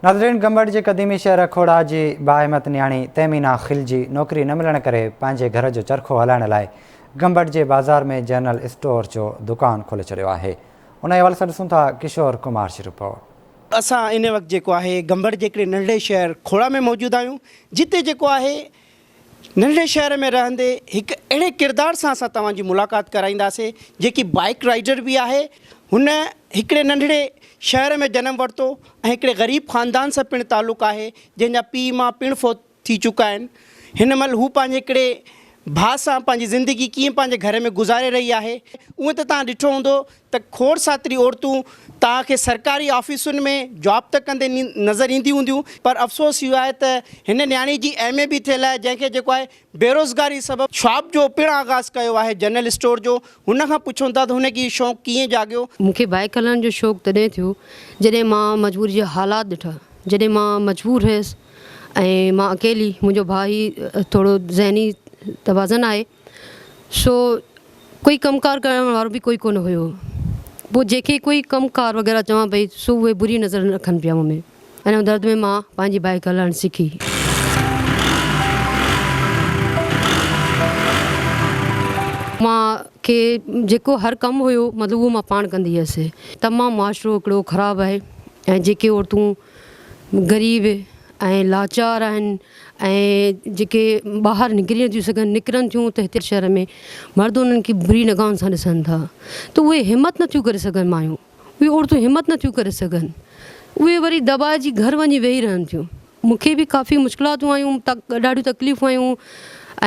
ناظرين گمبٽ جي قديمي شهر کوڙا جي باهمت نياڻي تهمينا خلجي نوڪري نه ملڻ ڪري پنهنجي گهر جو چرخو هلائڻ لاء گمبٽ جي بازار ۾ جنرل اسٽور جو دڪان کولي ڇڏيو آهي ان حوالي سان ڏسون ٿا ڪشور ڪمار جي رپورٽ. اسان ان وقت جيڪو آهي گمبٽ جي هڪڙي ننڍڙي شهر کوڙا ۾ موجود آهيون جتي جيڪو آهي ننڍڙي شهر ۾ رهندي هڪ اهڙي ڪردار سان اسان توهان جي ملاقات ڪرائينداسين جيڪي بائيڪ رائيڊر به آهي. هن هڪڙي ننڍڙي شهر ۾ جنم ورتو ۽ هڪڙي غريب خاندان سان پڻ تعلق آهي جنهن جا پيء ماء پڻ فوت ٿي چڪا آهن. هن مهل هو پنهنجي هڪڙي ڀاء سان پنهنجي زندگي ڪيئن پنهنجي گهر ۾ گذاري رهي آهي. اونئن ته توهان ڏٺو هوندو ته کوڙ ساتري عورتون توهان کي سرڪاري آفيسن ۾ جاب ته ڪندي نظر اينديون هونديون پر افسوس اهو آهي ته هن نياڻي جي ايم اي به ٿيل آهي جنهن کي جيڪو آهي بيروزگاري سبب شاپ جو پڻ آغاز ڪيو آهي جنرل اسٽور جو هن کان پڇون ٿا ته هن کي اهو شوق ڪيئن جاڳيو. مون کي بائيڪ هلائڻ جو شوق تڏهن ٿيو جڏهن مان مجبوري جا حالات ڏٺا جڏهن مان مجبور هيس ۽ مان اڪيلي منهنجو ڀاء هي ٿورو ذهني توازن آهي سو ڪوئي ڪم ڪار ڪرڻ وارو به ڪوئي ڪونه هيو. پوء جنهن کي ڪوئي ڪم ڪار وغيره چوان پئي سو اهي بري نظر رکن پيا مون ۾. ان درد ۾ مان پنهنجي بائيڪ هلائڻ سکي. مان کي جيڪو هر ڪم هيو مطلب اهو مان پاڻ ڪندي هيس. تمام معاشرو هڪڙو خراب آهي ۽ جيڪي عورتون غريب ۽ لاچار آهن ۽ جيڪي ٻاهر نڪري نٿيون سگهن نڪرن ٿيون ته هتي شهر ۾ مرد انهن کي بري نگاهن سان ڏسن ٿا ته اهي همت نٿيون ڪري سگهن مايون اهي عورتون همت نٿيون ڪري سگهن اهي وري دٻائجي گهر وڃي ويهي رهن ٿيون مونکي به ڪافي مشڪلاتون آيون ڏاڍيون تڪليفون آيون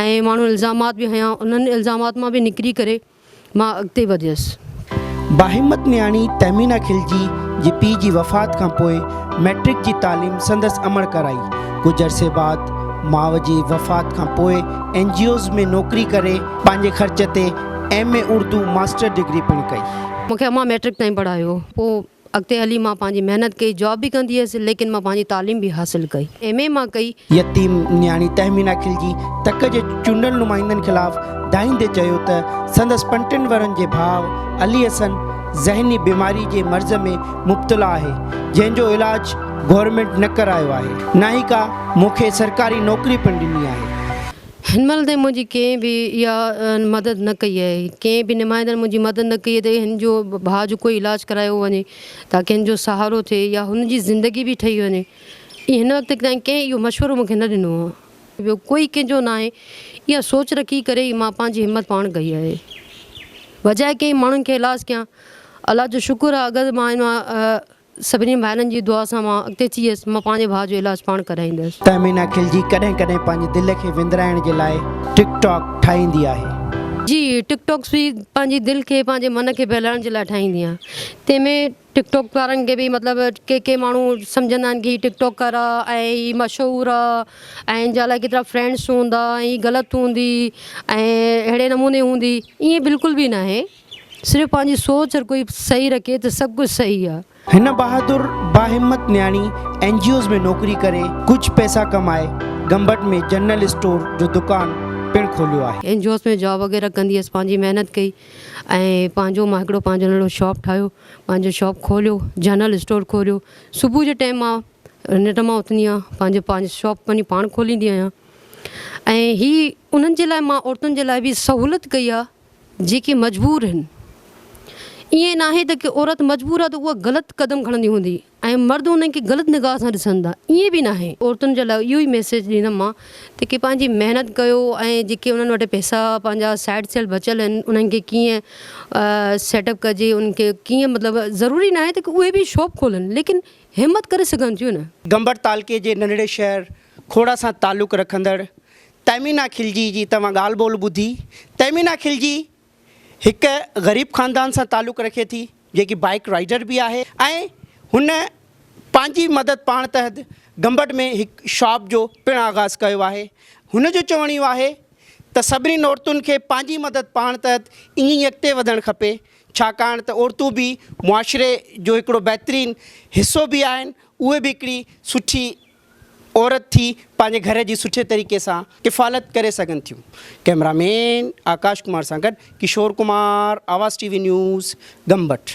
۽ ماڻهن الزامات به هنيا انهن الزامات مان به نڪري ڪري مان اڳتي وڌيس. باهمت نياڻي تهمينه خلجي جي پيء جي وفات کان پوء مئٽرڪ جي تعليم سندس امڙ ڪرائي. ڪجهه عرصي بعد ماء جي وفات کان پوء اين جي اوز ۾ نوڪري ڪري پنهنجي خرچ تي M A Urdu master degree پڻ ڪئي. مون کي امان مئٽرڪ تائين پڙهايو. پوء اڳتي هلي مان پنهنجي محنت ڪئي، جاب به ڪندي هيس ليڪن مان پنهنجي تعليم به حاصل ڪئي. ايم اي مان ڪئي. يتيم نياڻي تهمينه خلجي تڪ جي چونڊيل نمائندن خلاف دانهيندي چيو ته سندس پنٽن ورهن جي ڀاء علي حسن ذهني بيماري جي مرض ۾ مبتلا آهي جنهن جو علاج گورنمينٽ نه ڪرايو آهي نه ئي ڪا مون کي سرڪاري نوڪري پڻ ڏني آهي. هن مهل تائين منهنجي ڪنهن به اها مدد نه ڪئي آهي، ڪنهن به نمائندن منهنجي مدد نه ڪئي آهي ته هن جو ڀاء جو ڪوئي علاج ڪرايو وڃي تاڪه هن جو سهارو ٿئي يا هن جي زندگي به ٺهي وڃي. هن وقت تائين ڪنهن اهو مشورو مون کي نه ڏنو آهي. ٻيو ڪوئي ڪنهن جو ناهي اها سوچ رکي ڪري ئي مان پنهنجي همت پاڻ ڪئي آهي. بجاء ڪنهن ماڻهن کي علاج ڪيان الله جو شڪر آهي اگر مان ان سڀني ڀائرن جي دعا سان مان اڳتي ٿي ويس، مان پنهنجي ڀاء جو علاج پاڻ ڪرائيندس. تهمينه خلجي ڪڏهن ڪڏهن پنهنجي دل کي وندرائڻ جي لاء ٽڪ ٽاڪ ٺاهيندي آهي. جي ٽڪ ٽاڪس به پنهنجي دل کي پنهنجي من کي بهلائڻ جي لاء ٺاهيندي آهيان تنهن ۾ ٽڪ ٽاڪ وارن کي به مطلب ڪي ڪي ماڻهو سمجهندا آهن ڪي هي ٽڪ ٽاڪر آ ۽ هي مشهور آ ۽ هن جا الائي ڪيترا فرينڊس هوندا ۽ هي غلط هوندي ۽ اهڙي نموني هوندي ائين بلڪل به ناهي. صرف پنهنجي سوچ هر ڪوئي صحيح رکي ته سڀ ڪجهه صحيح آ. هن بهادر باهمت نياڻي اين جي اوز ۾ نوڪري ڪري ڪجهه پئسا ڪمائي گمبٽ ۾ جنرل اسٽور جو دڪان پڻ کوليو آهي. اين جي اوز ۾ جاب وغيره ڪندي هيس پنهنجي محنت ڪئي ۽ پنهنجو مان هڪڙو پنهنجو ننڍڙو شاپ ٺاهيو پنهنجو شاپ کوليو جنرل اسٽور کوليو صبح جي ٽائيم مان ننڊ مان اٿندي آهيان پنهنجو پنهنجو شاپ وڃي پاڻ کوليندي آهيان ۽ هي انهن جي لاء مان عورتن جي لاء به سهولت ڪئي آهي جيڪي مجبور هن. ائين ناهي ته ڪي عورت مجبور آهي ته اها غلط قدم کڻندي هوندي ۽ مرد انهن کي غلط نگاهه سان ڏسن ٿا ائين به ناهي. عورتن جي لاء اهو ئي ميسيج ڏيندم مان ته ڪي پنهنجي محنت ڪيو ۽ جيڪي انهن وٽ پئسا پنهنجا سائيڊ سيل بچيل آهن انهن کي ڪيئن سيٽ اپ ڪجي انهن کي ڪيئن مطلب ضروري ناهي ته اهي به شاپ کولن ليڪن همت ڪري سگهن ٿيون نه. گمبٽ تعلقي جي ننڍڙي شهر کوڙا سان تعلق رکندڙ تهمينه خلجي جي توهان ڳالهه ٻولهه ٻڌي. تهمينه خلجي هڪ غريب خاندان سان تعلق رکي ٿي جيڪي بائيڪ رائيڊر به آهي ۽ هن پنهنجي مدد پاڻ تحت گمبٽ ۾ هڪ شاپ جو پڻ آغاز ڪيو آهي. هن جو چوڻ اهو آهي ته سڀني عورتن کي پنهنجي مدد پاڻ تحت ائين ئي اڳتي وڌڻ کپي ڇاڪاڻ ته عورتون به معاشري جو هڪڙو بهترين حصو به آهن اهي به هڪڙي سٺي عورت ٿي پنهنجي گهر جي سٺي طريقي سان ڪفالت ڪري سگهن ٿيون. ڪئميرا مين آڪاش ڪمار سان گڏ Kishore Kumar, Awaz T V news, Gambat.